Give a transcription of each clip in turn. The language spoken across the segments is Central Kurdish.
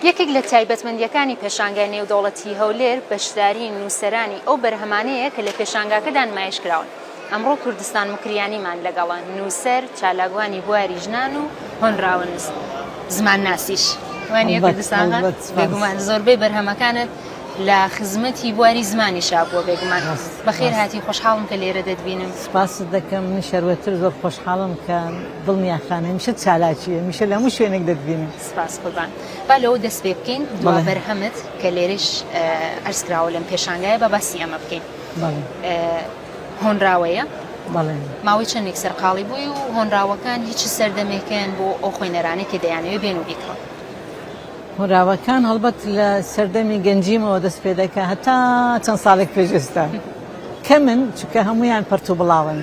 یەکێک لە تایبەتمەندییەکانی پێشانگای نێودەوڵەتیی هەولێر، بەشداریی نووسەرانی ئەو بەرهەمانەیە کە لە پێشانگاکەدا نمایش کراون. ئەمڕۆ کوردستان موکریانیمان لەگەڵە، نووسەر، چالاکوانی بواری ژنان و هۆنراوەنووس، زمانناسیش. وانییە کوردستان خان؟ بێگومان زۆربەی بەرهەمەکانت لە خزمەتی بواری زمانیشا بووە بێگومان. بەخێر هاتی، خۆشحاڵم کە لێرە دەتبینم. سپاست دەکەم، منیش هەروەتر زۆر خۆشحاڵم کە دڵنیا خان هەمیشە چالاکی، هەمیشە لە هەموو شوێنێک دەتبینم. سپاس قوربان. با لەوە دەست پێ بکەین، دوا بەرهەمت کە لێرەش عەرز کراوە لەم پێشانگایە، با باسی ئەمە بکەین. هۆنراوەیە. ماوەی چەندێک سەرقاڵی بووی و هۆنراوەکان هیچ سەردەمێکن بۆ ئەو خوێنەرانەی کە دەیانەوێت بێن و بیکڕن؟ هۆنراوەکان هەڵبەت لە سەردەمی گەنجیمەوە دەست پێ دەکا هەتا چەند ساڵێک پێش ئێستا کەمن چونکە هەمویان پەرت و بڵاون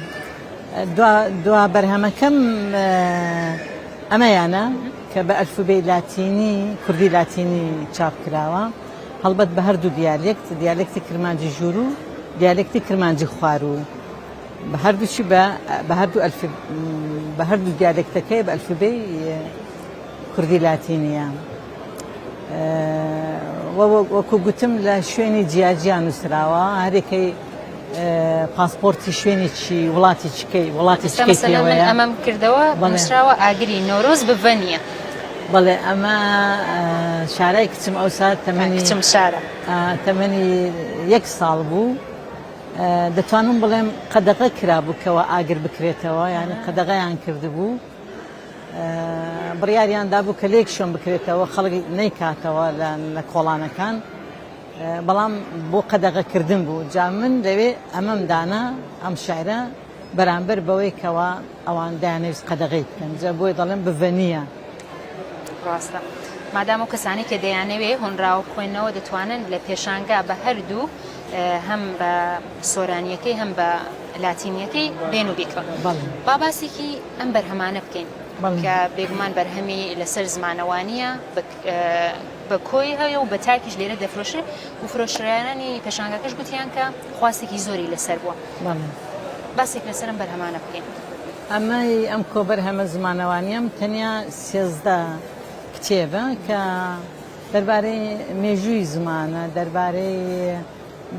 دوا بەرهەمەکەم ئەمەیانە کە بە ئەلفوبێی لاتینی کوردی لاتینی چاپ کراوە هەڵبەت بە هەردوو دیالێکت دیالێکتی کرمانجی ژوورو دیالێکتی کرمانجی خواروو بە هەردووچی بە بە هەردوو ئەلف بە هەردوو دیالێکتەکەی بە ئەلفوبێی کوردی لاتینیە وەکو گوتم لە شوێنی جیاجیا نووسراوە هەرێکەی پاسپۆرتی شوێنێکی وڵاتی چکەی وڵاتی چکەی پێوەیە. ئەمەم کردەوە نووسراوە ئاگری نۆرۆز بڤە نییە. بەڵێ ئەمە شارای کچم ئەوسا تەمەنی کچم شارە تەمەنی یەک ساڵ بوو دەتوانم بڵێم قەدەغە کرابوو کەەوە ئاگر بکرێتەوە یعنی قەدەغەیان کردبوو بڕیاریان دابوو کە لێک شوێن بکرێتەوە خەڵک نەیکاتەوە لە کۆڵانەکان بەڵام بۆ قەدەغەکردن بوو جا من لەوێ ئەمەم دانا ئەم شعرە بەرامبەر بەوەی کەوا ئەوان دەیانەویست قەدەغەی بکەن جا بۆیە دەڵێم بڤەنییە. ڕاستە مادام ئەو کەسانەی کە دەیانەوێ هۆنراوە بخوێننەوە دەتوانن لە پێشانگا بە هەردوو هەم بە سۆرانییەکەی هەم بە لاتینییەکەی بێن و بیکڕن. با باسێکی ئەم بەرهەمانە بکەین کە بێگومان بەرهەمی لەسەر زمانەوانییە بە کۆی هەیە و بە تاکیش لێرە دەفرۆشرێ و فرۆشرایانی پێشانگاکەش گوتیان کە خواستێکی زۆری لەسەر بووە. باسێک لەسەر ئەم بەرهەمانە بکەین. ئەمەی ئەم کۆبەرهەمە زمانەوانییەم تەنیا 13 کتێبە کە دەربارەی مێژووی زمانە، دەربارەی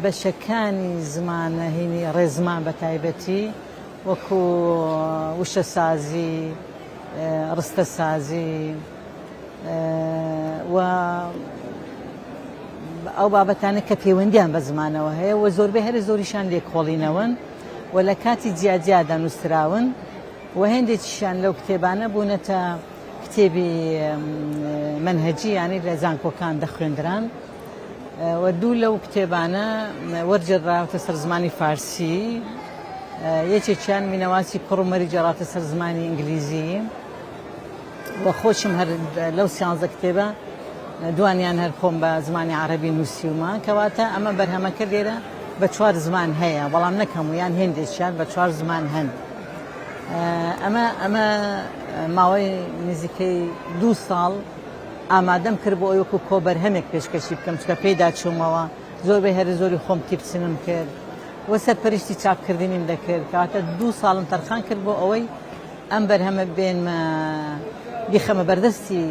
بەشەکانی زمانە هینی ڕێزمان بە تایبەتی وەکو وشەسازی، ڕستەسازی، و ئەو بابەتانە کە پەیوەندیان بە زمانەوە هەیە و زۆربەی هەرە زۆریشان لێکۆڵینەوەن و لە کاتی جیاجیادا نووسراون و هێندێکیشیان لەو کتێبانە بوونەتە کتێبی مەنهەجی یانی لە زانکۆکان دەخوێندران و دوو لەو کتێبانە وەرگێڕراوەتە سەر زمانی فارسی یەکێکیان مینەواسی کوڕ و مەری گێڕاتە سەر زمانی ئینگلیزی و خۆشم هەر لەو سیانزە کتێبە دوانیان هەر خۆم بە زمانی عەڕەبی نووسیومە کەواتە ئەمە بەرهەمەکە لێرە بە چوار زمان هەیە بەڵام نەک هەموویان هێندێکیان بە چوار زمان هەن ئەمە ئەمە ماوەی نزیکەی دوو ساڵ ئامادەم کرد بۆ ئەوی وەکو کۆبەرهەمێک پێشکەشی بکەم چکە پێیدا چوومەوە زۆربەی هەرە زۆری خۆم تیپچنم کرد و سەرپەرشتی چاپکردنیم دەکرد کەواتە دوو ساڵم تەرخان کرد بۆ ئەوەی ئەم بەرهەمە بێنمە بیخەمە بەردەستی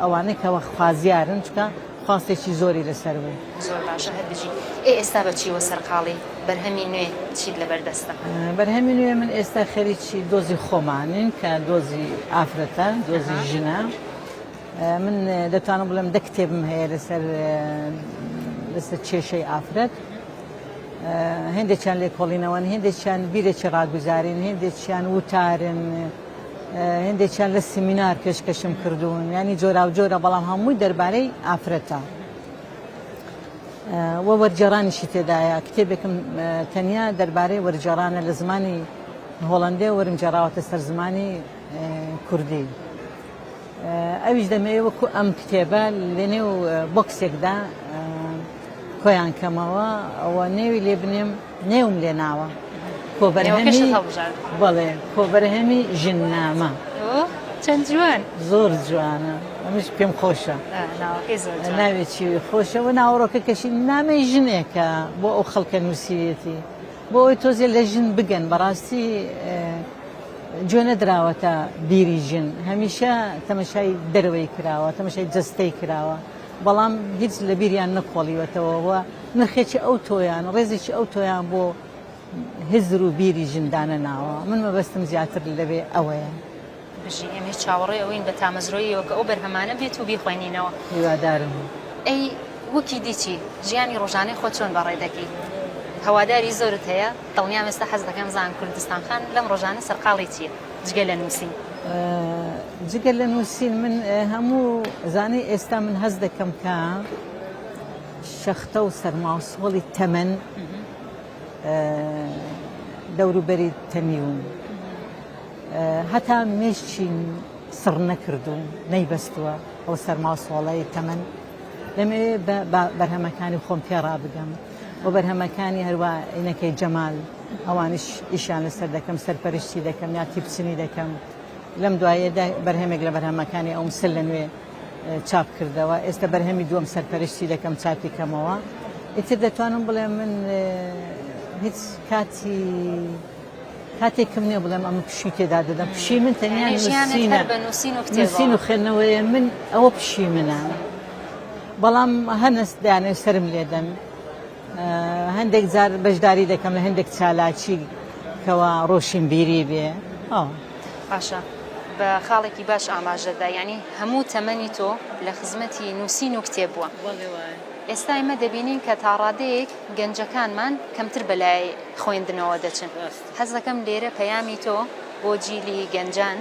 ئەوانەی کەوا خوازیارن چونکە خواستێکی زۆری لەسەر بوو. زۆر باشە هەر بژی. ئێ ئێستا بە چیوە سەرقاڵی؟ بەرهەمی نوێ چیت لەبەر دەستە؟ بەرهەمی نوێ من ئێستا خەریکی دۆزی خۆمانین کە دۆزی ئافرەتە، دۆزی ژنە. من دەتوانم بڵێم دە کتێبم هەیە لەسەر لەسەر کێشەی ئافرەت. هێندێکیان لێکۆڵینەوەن، هێندێکیان بیرێکی ڕاگوزارین، هێندێکیان وتارن، هێندێکیان لە سیمینار پێشکەشم کردوون، یانی جۆراوجۆرە، بەڵام هەمووی دەربارەی ئافرەتە. و وەرگێڕانیشی تێدایە، کتێبێکم تەنیا دەربارەی وەرگێڕانە لە زمانی هۆڵەندێ وەرمگێڕاوەتە سەر زمانی کوردی. ئەویش دەمەوێ وەکو ئەم کتێبە لەنێو بۆکسێکدا کۆیان کەمەوە و نێوی لێ بنێم نێوم لێ ناوە کۆبەرهەمی بەڵێ کۆبەرهەمی ژننامە چەند جوان زۆر جوانە ئەمش پێم خۆشە ناوێکی خۆشە و ناوەڕۆکە کەشی نامەی ژنێکە بۆ ئەو خەڵکە نووسیوێتی بۆ ئەوەی تۆزێ لە ژن بگەن بەڕاستی. گوێ نەدراوەتە بیری ژن، هەمیشە تەمەشای دەرەوەی کراوە، تەمەشای جەستەی کراوە، بەڵام هیچ لە بیریان نەکۆڵیوەتەوە و نرخێکی ئەو تۆیان، ڕێزێکی ئەو تۆیان بۆ هزر و بیری ژن دانەناوە. من مەبەستم زیاتر لەوێ ئەوەیە. بژی، ئێمەیش چاوەڕێی ئەوەین بە تامەزرۆییەوە کە ئەو بەرهەمانە بێت و بیخوێنینەوە. هیوادارم. ئەی وەکی دی چی؟ ژیانی ڕۆژانەی خۆت چۆن بەڕێ دەکەی؟ هەواداری زۆرت هەیە، دڵنیام ئێستا حەز دەکەن بزانن کوردستان خان لەم ڕۆژانە سەرقاڵی چییە جگە لە نووسین؟ جگە لە نووسین من هەموو زانی ئێستا من هەست دەکەم کە شەختە و سەرماوسۆڵی تەمەن دەوروبەری تەنیوم. هەتا مێشکی سڕ نەکردووم نەیبەستووە ئەو سەرما و سۆڵەی تەمەن دەمەوێ بە بەرهەمەکانی خۆم پێ ڕابگەم و بەرهەمەکانی هەروە ئینەکەی جەمال ئەوانیش ئیشیان لەسەر دەکەم سەرپەرشتی دەکەم یا تیپچنی دەکەم لەم دوایەدا بەرهەمێک لە بەرهەمەکانی ئەوم سەر لە نوێ چاپ کردەوە ئێستا بەرهەمی دووەم سەرپەرشتی دەکەم چاپی کەمەوە ئیتر دەتوانم بڵێم من هیچ کاتی کاتێکم نییە بڵێم ئەمە پشووی تێدا دەدەم پشووی من تەنیا نووسینە نووسین و خوێندنەوەیە من ئەوە پشووی منە بەڵام هەنس دانێ سەرم لێدەن هەندێک جار بەشداری دەکەم لە هەندێک چالاکی کەوا ڕۆشنبیری بێ ئەو. باشە بە خاڵێکی باش ئاماژەدا یعنی هەموو تەمەنی تۆ لە خزمەتی نووسین و کتێب بووە ئێستا ئێمە دەبینین کە تاڕادەیەک گەنجەکانمان کەمتر بەلای خوێندنەوە دەچن. حەز دەکەم لێرە پەیامی تۆ بۆ جیلی گەنجان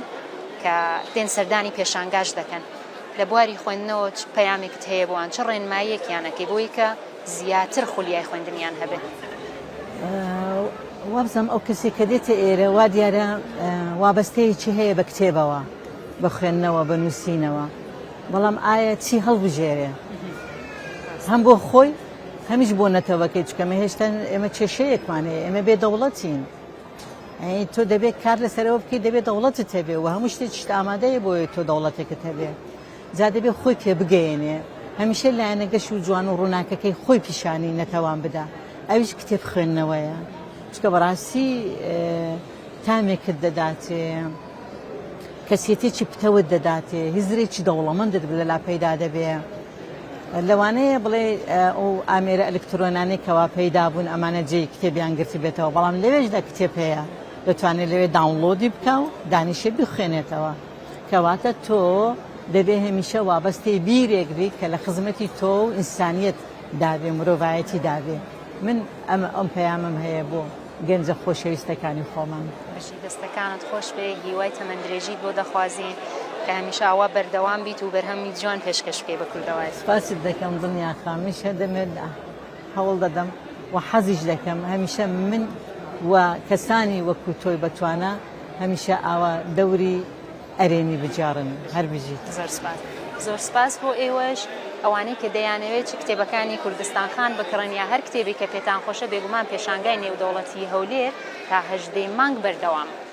کە دێن سەردانی پێشانگاش دەکەن لە بواری خوێندنەوە چ پەیامێکت هەیە بۆیان، چ ڕێنماییەکیان ئەکەی بۆی کە زیاتر خولیای خوێندنیان هەبێ؟ وابزانم ئەو کەسێک کە دێتە ئێرە وا دیارە وابەستەیەکی هەیە بە کتێبەوە، بە خوێندنەوە، بە نووسینەوە، بەڵام ئایا چی هەڵبژێرێ هەم بۆ خۆی هەمیش بۆ نەتەوەکەی چونکە ئەمە هێشتا ئێمە کێشەیەکمان هەیە ئێمە بێ دەوڵەتین ئەی تۆ دەبێت کار لەسەرەوە بکەیت دەبێت دەوڵەتت هەبێ و هەموو شتێکیشت ئامادەیە بۆیە تۆ دەوڵەتێکت هەبێ جا دەبێت خۆی پێ بگەیەنێ هەمیشە لایەنە گەش و جوان و ڕووناکەکەی خۆی پیشانی نەتەوان بدا ئەویش کتێب خوێندنەوەیە چونکە بەڕاستی تامێکت دەداتێ کەسێتێکی پتەوت دەداتێ هزرێکی دەوڵەمەندت لەلا پەیدا دەبێ لەوانەیە بڵێ ئەو ئامێرە ئەلکترۆنانەی کەوا پەیدا بوون ئەمانە جێی کتێبیان گرتبێتەوە بەڵام لەوێشدا کتێب هەیە دەتوانێت لەوێ download ی بکا و دانیشێ بخوێنێتەوە کەواتە تۆ دەبێ هەمیشە وابەستەی بیرێک بیت کە لە خزمەتی تۆ و ئینسانیەت دابێ مرۆڤایەتی دابێ من ئەمە ئەم پەیامم هەیە بۆ گەنجە خۆشەویستەکانی خۆمان. بژی دەستەکانت خۆش بێ هیوای تەمەن درێژیت بۆ دەخوازین کە هەمیشە ئاوا بەردەوام بیت و بەرهەمی جوان پێشکەش بکەی بە کوردەواری. سپاست دەکەم دڵنیا خان منیش هەردەمێ هەوڵ دەدەم و حەزیش دەکەم هەمیشە من و کەسانی وەکو تۆی بەتوانا هەمیشە ئاوا دەوری ئەرێنی بگێڕن. هەر بژیت. زۆر سپاس. زۆر سپاس بۆ ئێوەش ئەوانەی کە دەیانەوێت چ کتێبەکانی کوردستان خان بکڕن یا هەر کتێبێک کە پێتان خۆشە بێگومان پێشانگای نێودەوڵەتی هەولێر تا 18 ی مانگ بەردەوامە.